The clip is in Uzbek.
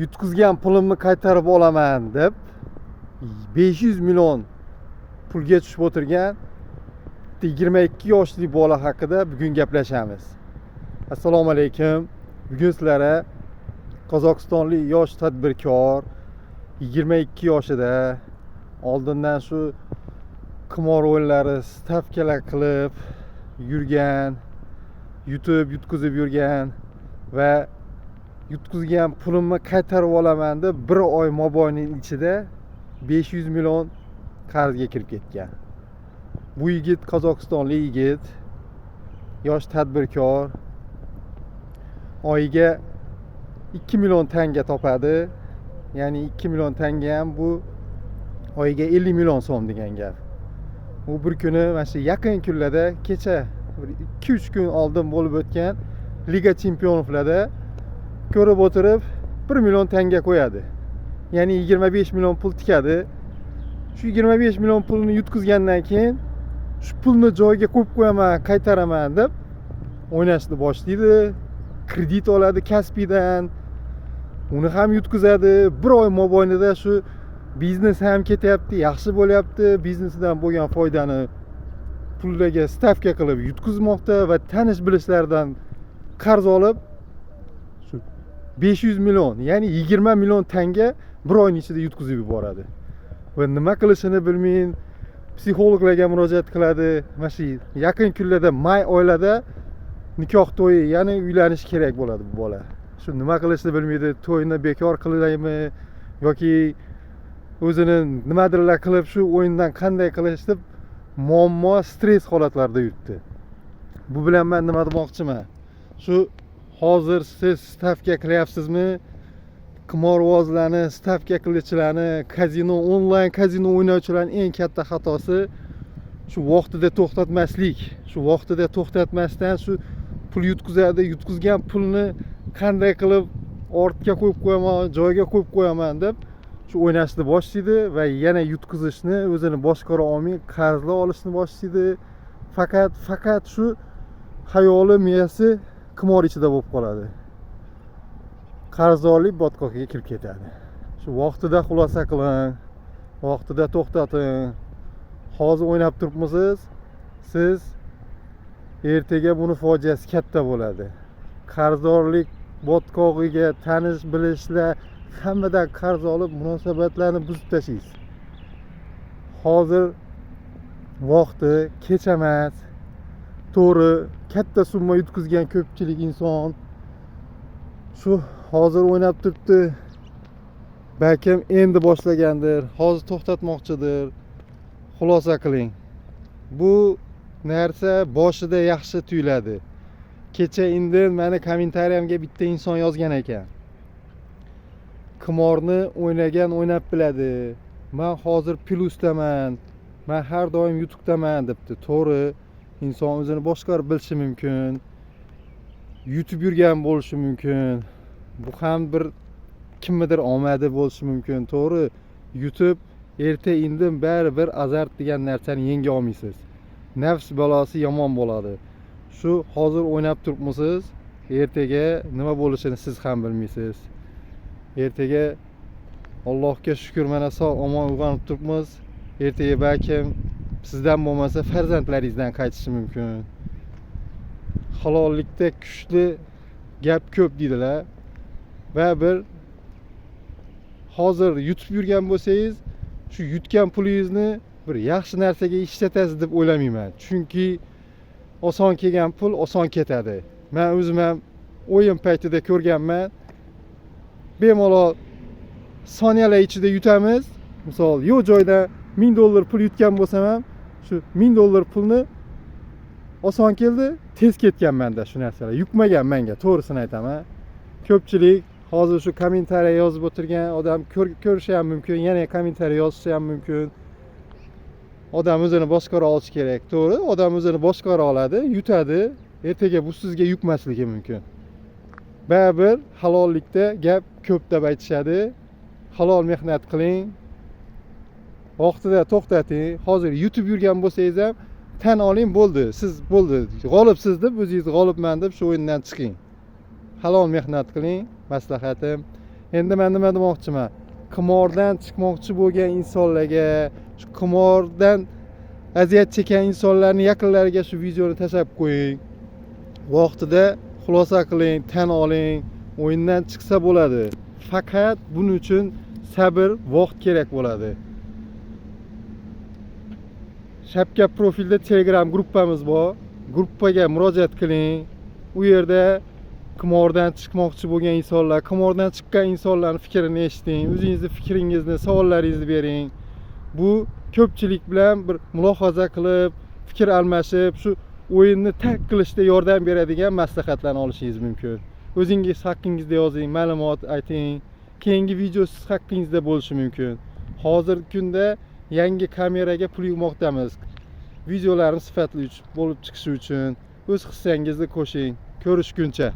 Yutqizgan pulimni qaytarib olaman deb 500 million pulga tushib o'tirgan 22 yoshli bola haqida bugun gaplashamiz. Assalomu alaykum. Bugun sizlarga qozog'istonlik yosh tadbirkor, 22 yoshida, oldindan shu qimor o'yinlari, stavkalar qilib yurgan, yutib yutqizib yurgan va yutqizgan pulimni qaytarib olaman deb bir oy mobaynning ichida 500 million qarzga kirib ketgan. Bu yigit qozog'istonlik yigit, yosh tadbirkor, oyiga 2 million tanga topadi. Ya'ni 2 million tanga ham bu oyiga 50 million so'm degan gap. U bir kuni, mana shu yaqin kunlarda, kecha, bir 2-3 kun oldin bo'lib o'tgan Лига чемпионов larda ko'rib o'tirib 1 million tanga qo'yadi, ya'ni 25 million pul tikadi. Shu 25 million pulni yutqizgandan keyin shu pulni joyiga qo'yib qo'yaman, qaytaraman deb o'ynashni boshlaydi. Kredit oladi Kaspiydan, uni ham yutqizadi. Bir oy mobaynida shu biznes ham ketyapti, yaxshi bo'lyapti. Biznesidan bo'lgan foydani pullarga stavka qilib yutqizmoqda va tanish bilishlardan qarz olib shu 500 million, ya'ni 20 million tanga bir oyning ichida yutqizib yuboradi va nima qilishini bilmay psixologlarga murojaat qiladi. Mana shu yaqin kunlarda, may oylarda nikoh to'yi, ya'ni uylanishi kerak bo'ladi bu bola. Shu nima qilishni bilmaydi. To'yni bekor qilaymi yoki o'zini nimadirlar qilib shu o'yindan qanday qilish deb muammo, stress holatlarida yuribdi. Bu bilan man nima demoqchiman? Shu hozir siz stavka qilyapsizmi? Qimorvozlarni, stavka qiluvchilarni, kazino, onlayn kazino o'ynovchilarni eng katta xatosi shu vaqtida to'xtatmaslik. Shu vaqtida to'xtatmasdan shu pul yutqizadi. Yutqizgan pulni qanday qilib ortga qo'yib qo'yaman, joyiga qo'yib qo'yaman deb shu o'ynashni boshlaydi va yana yutqizishni, o'zini boshqara olmay qarzlar olishni boshlaydi. Faqat shu xayoli, miyasi qimor ichida bo'lib qoladi, qarzdorlik botqog'iga kirib ketadi. Shu vaqtida xulosa qiling, vaqtida to'xtating. Hozir o'ynab turibmisiz siz, ertaga buni fojiasi katta bo'ladi. Qarzdorlik botqog'iga, tanish bilishlar, hammadan qarz olib, munosabatlarni buzib tashlaysiz. Hozir vaqti kech emas. To'g'ri, katta summa yutqizgan ko'pchilik inson shu hozir o'ynab turibdi, balkim endi boshlagandir, hozir to'xtatmoqchidir. Xulosa qiling. Bu narsa boshida yaxshi tuyuladi. Kecha indin mani kommentariyamga bitta inson yozgan ekan: "Qimorni o'ynagan o'ynab biladi, man hozir plyusdaman, man har doim yutuqdaman", debdi. To'g'ri, inson o'zini boshqarib bilishi mumkin, yutib yurgan bo'lishi mumkin, bu ham bir kimnidir omadi bo'lishi mumkin. To'g'ri, yutib erta indin baribir azart degan narsani yenga olmaysiz. Nafs balosi yomon bo'ladi. Shu hozir o'ynab turibmisiz, ertaga nima bo'lishini siz ham bilmaysiz. Ertaga, Allohga shukur, mana sog' omon uyg'onib turibmiz, ertaga balkim sizdan bo'lmasa, farzandlaringizdan qaytishi mumkin. Halollikda kuchli gap ko'p deydilar. Va bir hozir yutib yurgan bo'lsangiz, shu yutgan pulingizni bir yaxshi narsaga ishlatasiz deb o'ylamayman, chunki oson kelgan pul oson ketadi. Man o'zim ham o'yin paytida ko'rganman, bemalol soniyalar ichida yutamiz. Misol, yo'q joydan 1000 dollar pul yutgan bo'lsam ham, shu 1000 dollar pulni oson keldi, tez ketgan manda. Shu narsalar yuqmagan manga, to'g'risini aytaman. Ko'pchilik hozir shu kommentariya yozib o'tirgan odam ko'rishi ham mumkin, yana kommentariya yozishi ham mumkin. Odam o'zini boshqara olishi kerak. To'g'ri, odam o'zini boshqara oladi, yutadi, ertaga bu sizga yuqmasligi mumkin. Baribir halollikda gap ko'p deb aytishadi. Halol mehnat qiling, vaqtida to'xtating. Hozir yutib yurgan bo'lsangiz ham, tan oling, bo'ldi, siz bo'ldi, g'olibsiz deb, o'zingiz g'olibman deb shu o'yindan chiqing. Halol mehnat qiling, maslahatim. Endi man nima demoqchiman? Qimordan chiqmoqchi bo'lgan insonlarga, shu qimordan aziyat chekkan insonlarni yaqinlariga shu videoni tashlab qo'ying. Vaqtida xulosa qiling, tan oling, o'yindan chiqsa bo'ladi. Faqat buning uchun sabr, vaqt kerak bo'ladi. Shapka profilda Telegram gruppamiz bor. Gruppaga murojaat qiling. U yerda qimordan chiqmoqchi bo'lgan insonlar, qimordan chiqqan insonlarning fikrini eshiting, o'zingizni fikringizni, savollaringizni bering. Bu ko'pchilik bilan bir mulohaza qilib, fikr almashib, shu o'yinni tark qilishda yordam beradigan maslahatlarni olishingiz mumkin. O'zingiz haqingizda yozing, ma'lumot ayting. Keyingi video siz haqingizda bo'lishi mumkin. Hozirgi kunda yangi kameraga pul yig'moqdamiz. Videolarimiz sifatli bo'lib chiqishi uchun o'z hissangizni qo'shing. Ko'rishguncha.